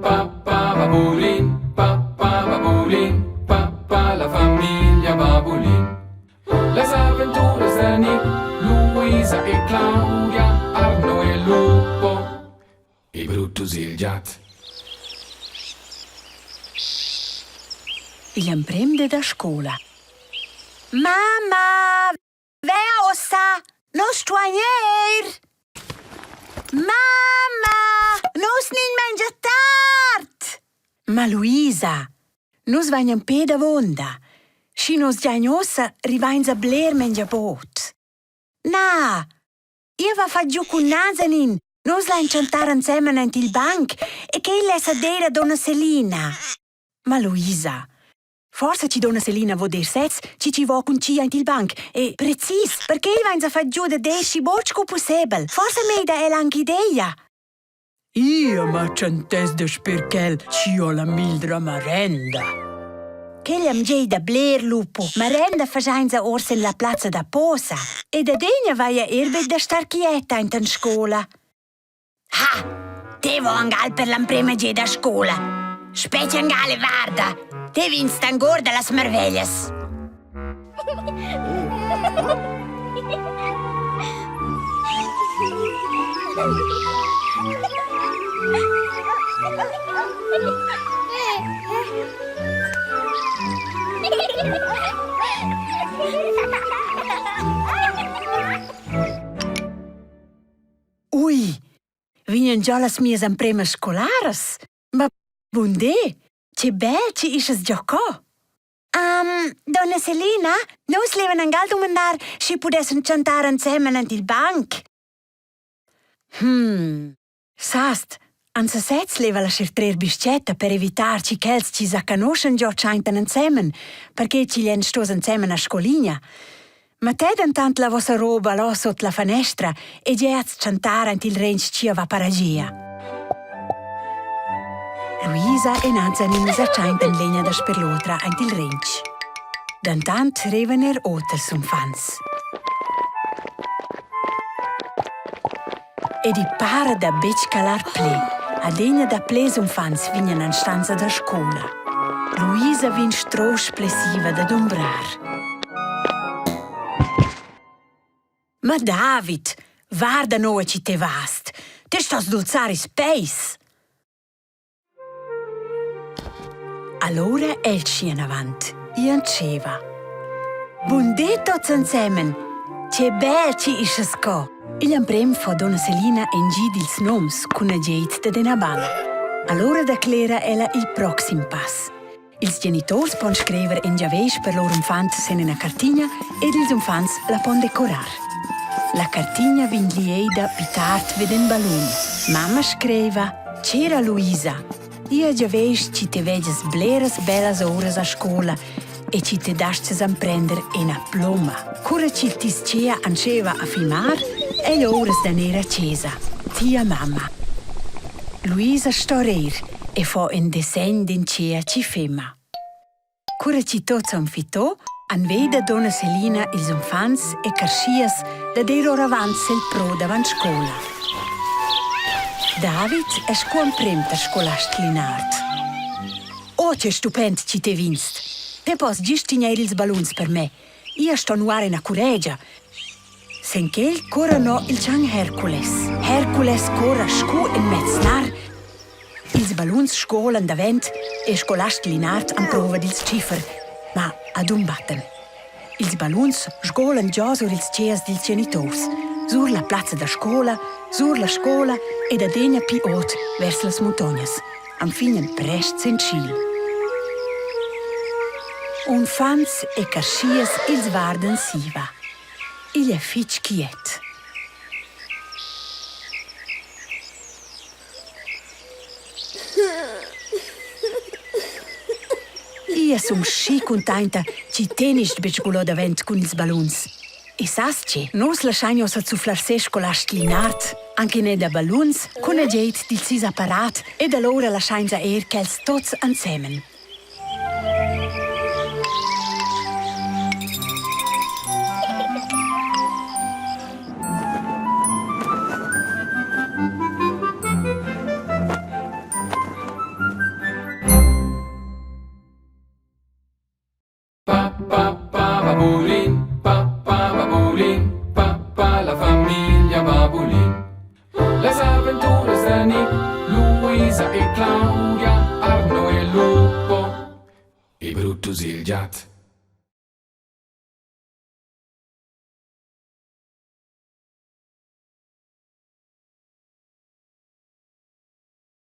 pa pa babulin, pa pa babulin, pa pa la famiglia babulin. Las aventuras da Nick, Luisa e Claudia, Arno e Lupo e Brutus il giat. Igl emprem di da scola. Mamma, Vea ussa, nus stuein ir! Mamma, nus nin mengia tard! Ma Luisa, nus vain ün pe davonda. Schi nus giain ussa, rivains a bler mengia bod. Na, ia va fat giù cun Nazanin. Nus lain chantar insemen aint il banc e quel less ad eir a donna Selina. Ma Luisa, Forsa chi donna Selina vo dir sez chi chi vo cun chi aint il banc e precis perché vainsa fat giù da dir schi bod scu pussebel. Forsa meida el anche ideia. Io ma tschantess dasper quel chi ho la mildra marenda. Quel am gieda bler lupo. Marenda faschainsa ors in la plazza da posa. Ed adegna vaia eir be da star quieta aint in scoula. Ha! Te vo angal per l'emprema geda a scola. Spetga angal e varda. Te vins tangor da las marveglias. Ui, vegnan già las mias empremas scolaras? Ma bundé, che bel chi ischas giò co! Um, donna Selina, nus levan angal dumandar, schi pudessan chantar ensemen ant il banc. Hmm, sast, an sesez leva la trer bischetta per evitar chi quels chi sa canoschen giò tschaintan ensemen, perché chi gli stos ensemen a scoligna. Ma te dentant la vossa roba là sot la fanestra e giats chantar ant il rensch chia va paragia. Luisa e Nazanin sa tschaintan l'egna dasper l'otra aint il rensch. Dentant revan er oters uffants. Ed i para da betg calar pli. Adegna da ples uffants vegnan en stanza da scola. Luisa vegn strusch plessiva da dumbrar. Ma David, varda noua chi te vast. Te stos dulzar ils peis. Allora el tschien avant i antscheva. Bun di tots ensemen! Che bel chi isches co! Igl emprem fo donna Selina in gi dils noms cun agid dad ina balla. Allora declera ella il proxim pass. Ils genitors pon scriver in giavisch per lur uffant sin ina cartigna ed ils uffants la pon decorar. La cartigna vegn lieida pli tard vid in ballun. Mamma scriva: C'era Luisa. Ia giavisch chi te vegias bleras bellas uras a scola e chi te dastgas emprender ina ploma. Cura chi tischea antscheva a fimar, ei uras da ner a chesa. Tia mamma. Luisa sto rir e fo ün dissegn d'ün tschea chi fema. Cura chi tots han fitto, han veda donna Selina ils uffants e carschias dad ir oravant sel pro davant scoula. David es sco emprem per scolast Linard. Oh, che stupend chi te vinst! Te pos gist tignair ils balluns per me. Ia sto nuar ina curegia. Sen quel corra no il chan Hercules. Hercules corra scu in mez nar. Ils balluns sgolan davent e scolast Linard amprova d'ils tschiffer, ma adumbatten. Ils balluns sgolan giò sur ils tscheas dils genitors, sur la plazza da scola, sur la scola ed adegna pli ot vers las muntognas, enfin prest sen tschil. Unfants e carschias ils vardan siva. Igl è fitg quiet. Ia sun schi cuntainta chi tenist betg sgulò davent cun ils balluns. E sas che? Nus laschain ussa zufflar ses scolast Linard, anche ne da balluns, cun agid dil sis apparat ed allora laschainsa eir quels tots ensemen. Babulin, papà Babulin, papà la famiglia Babulin. Las aventuras da Nick, Luisa e Claudia, Arno e Lupo e Brutus il giat.